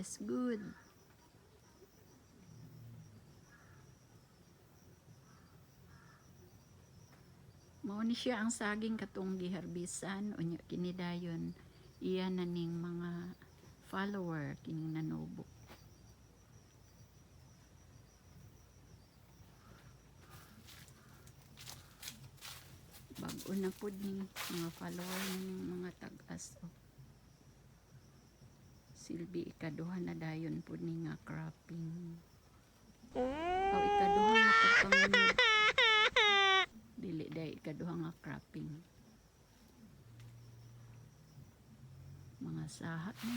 is good. Mao ni siya ang saging katong giharbisan. Unya kini dayon, iya na ning mga follower kining nanubo. Bag-o na pud ni mga follower na ning mga tag-as, oh. Silbi ikaduha na dayon pud ni nga cropping. Aw, ikaduha nga pagpangunod. Dili day ikaduha nga cropping. Mga saha na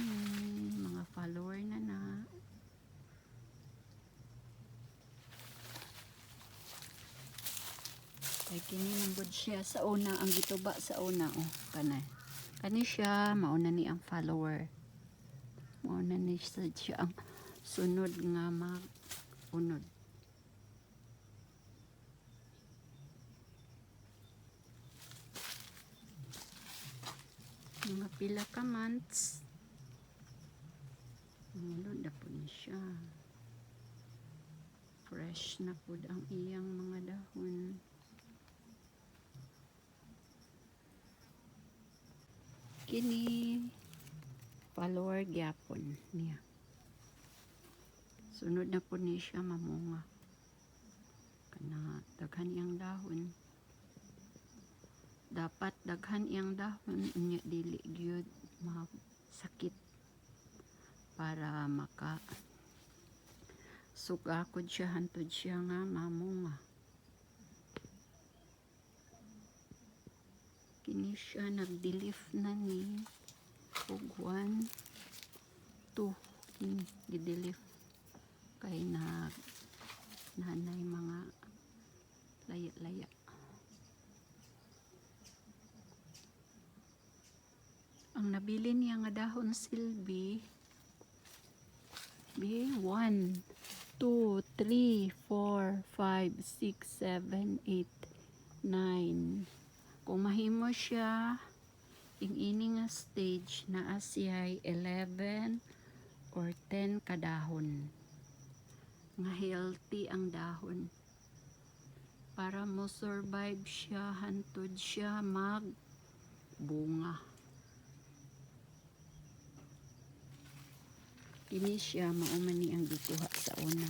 ni, mga follower na na. Kay kini manggod siya sa una, ang gituba sa una, oh, kanay. Kani siya, mauna ni ang follower. Mauna ni siya ang sunod nga mag-unod. Mga pila ka months. Unod na po ni siya. Fresh na pud ang iyang mga dahon. Kini follower gyapon niya. Sunod na po ni siya mamunga. Kana daghan iyang dahon. Dapat daghan iyang dahon, unya dili gyud masakit para maka sugakod siya hantod siya nga mamunga. Kini siya nagdilif na ni og 1, 2, kini gidilif kay nag nanay mga laya-laya. Ang nabilin niya nga dahon silbi B 1, 2, 3, 4, 5, 6, 7, 8, 9. Kung mahimo siya ing ini nga stage, naa siya'y 11 or 10 kadahon nga healthy ang dahon para mo survive siya hantod siya mag bunga. Kini siya, mao man ni ang gikuha sa una,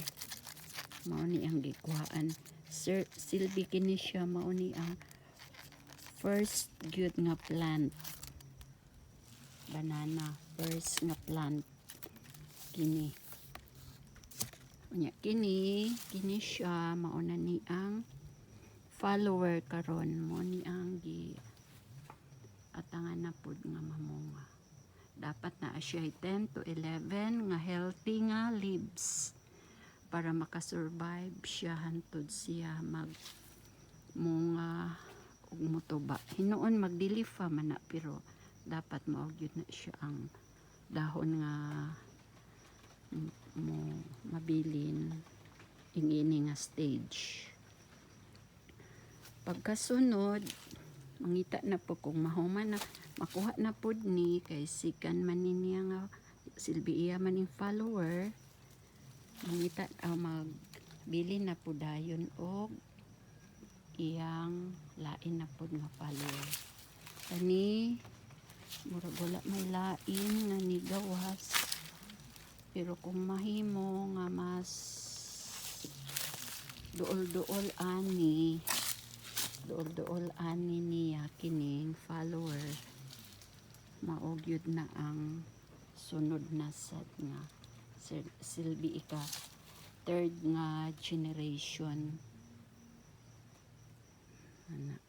mao ni ang gikuhaan. Sir, silbi kini siya, mao ni ang first gyud nga plant, banana first nga plant kini. Unya kini, kini siya, mao na ni ang follower karon, mo ni ang gi atangan na pud nga mamunga. Dapat na siya 10 to 11 nga healthy nga leaves para makasurvive siya hantod siya mag munga ug motuba. Hinuon magdilif pa man na, pero dapat mao gyud na siya ang dahon nga mo mabilin ing ini nga stage. Pagkasunod, mangita na po kung mahuman na, makuha na pud ni kay sikan man ni niya nga silbi iya man ning follower, mangita magbili na po dayon og iyang lain na pud nga follower. Kani murag wala may lain nga nigawas, pero kung mahimo nga mas duol-duol ani, duol-duol ani niya kining follower, mao gyud na ang sunod na sad nga silbi ika third nga generation ana.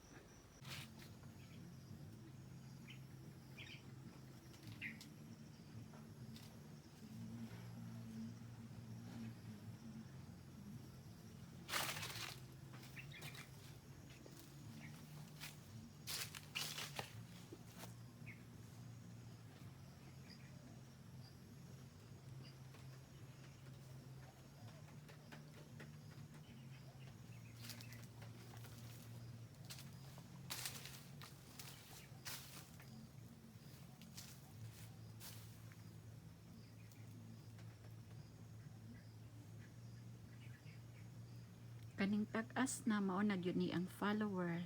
Kaning tag-as na mao na gyud ni ang follower.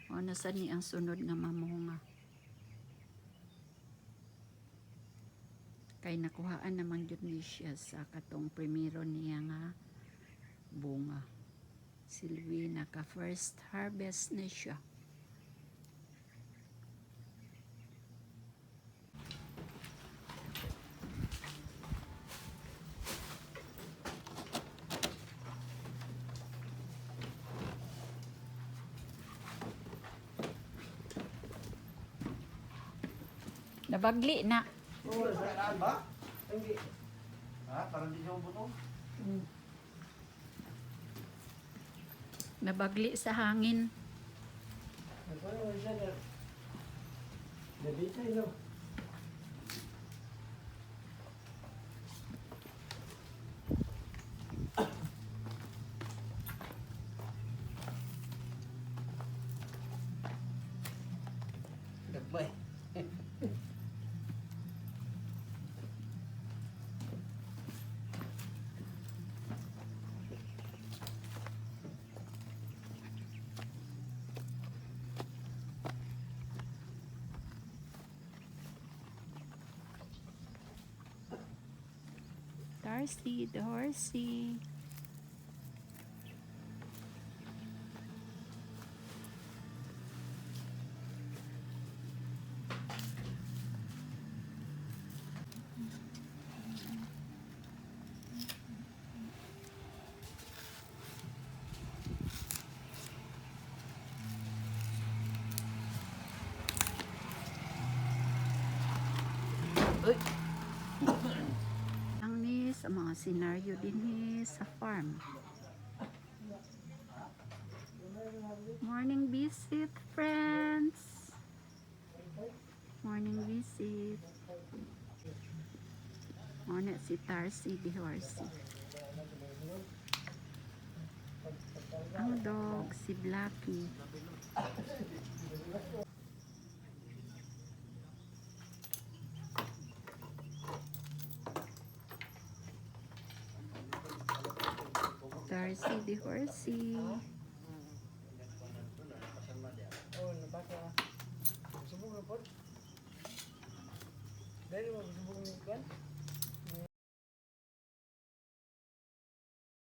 Mao na sad ni ang sunod nga mamunga. Kay nakuhaan naman gyud ni siya sa katong primero niya nga bunga. Si Louie, naka first harvest na siya. Nabagli na. Oo, Saan ba? hindi. Ha? Parang di siya buto. Nabagli sa hangin. Nagkaroon siya na. Nabitay, no? Gagmay. Darcy, the horsey. Uy! Ang ni sa mga senaryo dinhi sa farm. Morning visit, friends. Morning visit. Muna si Tarsi the horsey. Ang dog, si Blackie. Darcy the horsey. Oo, nabaka. Subong na po. Dahil mo, subong ni Kwan.